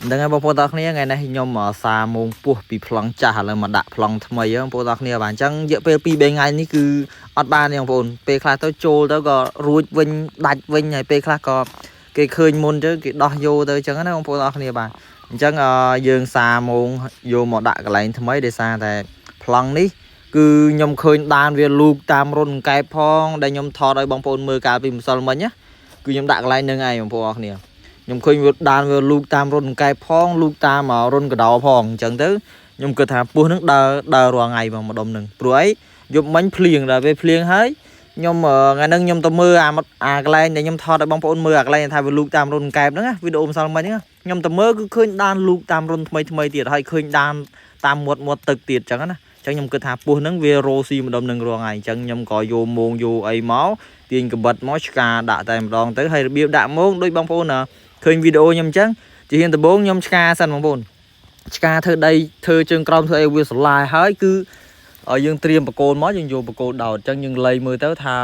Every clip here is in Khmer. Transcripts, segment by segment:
ហ្នឹងហើយបងប្អូនទាំងគ្នាថ្ងៃនេះខ្ញុំសាមងពោះពីប្លង់ចាស់ឥឡូវមកដាក់ប្លង់ថ្មីហ្នឹងបងប្អូនទាំងគ្នាបាទអញ្ចឹងរយៈពេល2 3ថ្ងៃនេះគឺអត់បានទេបងប្អូនពេលខ្លះទៅចូលទៅក៏រួចវិញដាច់វិញហើយពេលខ្លះក៏គេឃើញមុនទៅគេដោះយកទៅអញ្ចឹងណាបងប្អូនទាំងគ្នាបាទអញ្ចឹងយើងសាមងយកមកដាក់កន្លែងថ្មីដោយសារតែប្លង់នេះគឺខ្ញុំឃើញដានវាលូកតាមរុនកែបផងដែលខ្ញុំថតឲ្យបងប្អូនមើលកាលពីម្សិលមិញណាគឺខ្ញុំដាក់កន្លែងហ្នឹងឯងបងប្អូនអរគ្នា ខ្ញុំឃើញវាដានវាលូកតាមរុនកែបផងលូកតាមរុនកដោផងអញ្ចឹងទៅខ្ញុំគិតថាពស់នឹងដើរដើររាល់ថ្ងៃមកម្ដុំនឹងព្រោះអីយប់មិញភ្លៀងដល់ពេលភ្លៀងហើយខ្ញុំថ្ងៃហ្នឹងខ្ញុំទៅមើលអាអាកន្លែងដែលខ្ញុំថតឲ្យបងប្អូនមើលអាកន្លែងថាវាលូកតាមរុនកែបហ្នឹងណាវីដេអូម្សិលមិញហ្នឹងខ្ញុំទៅមើលគឺឃើញដានលូកតាមរុនថ្មីថ្មីទៀតហើយឃើញដានតាមមាត់មាត់ទឹកទៀតអញ្ចឹងណាអញ្ចឹងខ្ញុំគិតថាពស់ហ្នឹងវារោស៊ីម្ដុំនឹងរាល់ថ្ងៃអញ្ចឹងខ្ញុំក៏យកមងយកអីមកទាញកបិតមកឆ្កាដាក់តែម្ដងទៅហើយរបៀបដាក់មងដូចបងប្អូនណា ឃើញវីដេអូខ្ញុំអញ្ចឹងជាហ៊ានដំបូងខ្ញុំឆ្កាសិនបងប្អូនឆ្កាធ្វើដីធ្វើជើងក្រោមធ្វើអីវាស្រឡាយហើយគឺឲ្យយើងត្រៀមបកគោលមកយើងយកបកគោលដោតអញ្ចឹងយើងលៃមើលទៅថា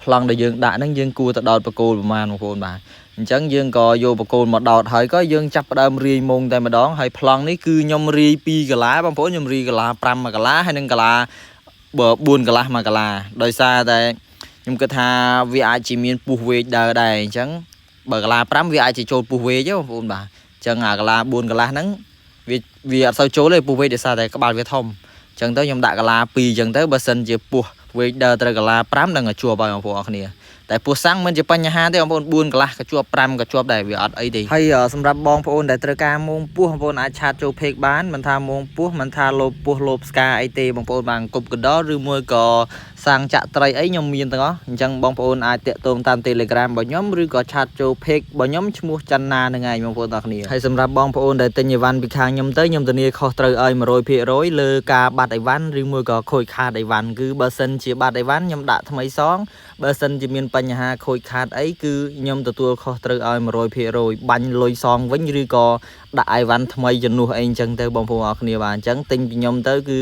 ប្លង់ដែលយើងដាក់ហ្នឹងយើងគួរទៅដោតបកគោលប្រហែលបងប្អូនបាទអញ្ចឹងយើងក៏យកបកគោលមកដោតហើយក៏យើងចាប់ផ្ដើមរាយមុងតែម្ដងហើយប្លង់នេះគឺខ្ញុំរាយ2កាឡាបងប្អូនខ្ញុំរាយកាឡា5មួយកាឡាហើយនិងកាឡាបើ4កន្លះមួយកាឡាដោយសារតែខ្ញុំគិតថាវាអាចជាមានពុះវែកដើរដែរអញ្ចឹង បើកាឡា5វាអាចជាចូលពុះវែកទេបងប្អូនបាទអញ្ចឹងអាកាឡា4កន្លះហ្នឹងវាវាអត់សូវចូលទេពុះវែកដោយសារតែក្បាលវាធំអញ្ចឹងទៅខ្ញុំដាក់កាឡា2អញ្ចឹងទៅបើសិនជាពុះវែកដើរត្រូវកាឡា5នឹងជាប់ហើយបងប្អូនអរគ្នាតែពុះសាំងមិនជាបញ្ហាទេបងប្អូន4កន្លះក៏ជាប់5ក៏ជាប់ដែរវាអត់អីទេហើយសម្រាប់បងប្អូនដែលត្រូវការមងពោះបងប្អូនអាច chat ចូល page បានមិនថាមងពោះមិនថាលោបពោះលោបស្កាអីទេបងប្អូនបានគប់កដោឬមួយក៏សាងចាក់ត្រីអីខ្ញុំមានទាំងអស់អញ្ចឹងបងប្អូនអាចតាក់ទងតាម Telegram របស់ខ្ញុំឬក៏ chat ចូល page របស់ខ្ញុំឈ្មោះចន្ទណានឹងឯងបងប្អូនទាំងគ្នាហើយសម្រាប់បងប្អូនដែលទិញអីវ៉ាន់ពីខាងខ្ញុំទៅខ្ញុំធានាខុសត្រូវឲ្យ100%លើការបាត់អីវ៉ាន់ឬមួយក៏ខូចខាតអីវ៉ាន់គឺបើសិនជាបាត់អីវ៉ាន់ខ្ញុំដាក់ថ្មីសងបើសិនជាមានបញ្ហាខូចខាតអីគឺខ្ញុំទទួលខុសត្រូវឲ្យ100%បាញ់លុយសងវិញឬក៏ដាក់អីវ៉ាន់ថ្មីជំនួសអីអញ្ចឹងទៅបងប្អូនអរគ្នាបាទអញ្ចឹងទិញពីខ្ញុំទៅគឺ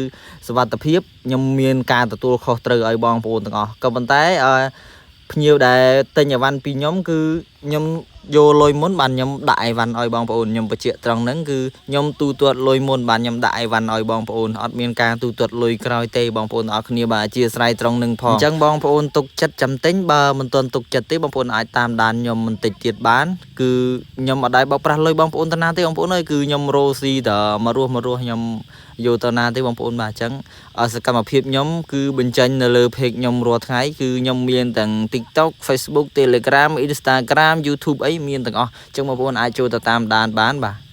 សុវត្ថិភាពខ្ញុំមានការទទួលខុសត្រូវឲ្យបងប្អូនទាំងអស់ក៏ប៉ុន្តែអឺភ្ញៀវដែលទិញអីវ៉ាន់ពីខ្ញុំគឺខ្ញុំយកលុយមុនបានខ្ញុំដាក់អីវ៉ាន់ឲ្យបងប្អូនខ្ញុំបញ្ជាក់ត្រង់ហ្នឹងគឺខ្ញុំទូទាត់លុយមុនបានខ្ញុំដាក់អីវ៉ាន់ឲ្យបងប្អូនអត់មានការទូទាត់លុយក្រោយទេបងប្អូនទាំងអស់គ្នាបាទអធិស្ឋានត្រង់ហ្នឹងផងអញ្ចឹងបងប្អូនទុកចិត្តចាំទិញបើមិនទាន់ទុកចិត្តទេបងប្អូនអាចតាមដានខ្ញុំបន្តិចទៀតបានគឺខ្ញុំអត់ដែលបោកប្រាស់លុយបងប្អូនតាណាទេបងប្អូនអើយគឺខ្ញុំរស់ស៊ីតមករស់មករស់ខ្ញុំយកទៅណាទេបងប្អូនបាទអញ្ចឹងសកម្មភាពខ្ញុំគឺបញ្ចេញនៅលើ page ខ្ញុំរាល់ថ្ងៃគឺខ្ញុំមានទាំង TikTok, Facebook, Telegram, Instagram, YouTube អីមានទាំងអស់អញ្ចឹងបងប្អូនអាចចូលទៅតាមដានបានបាទ។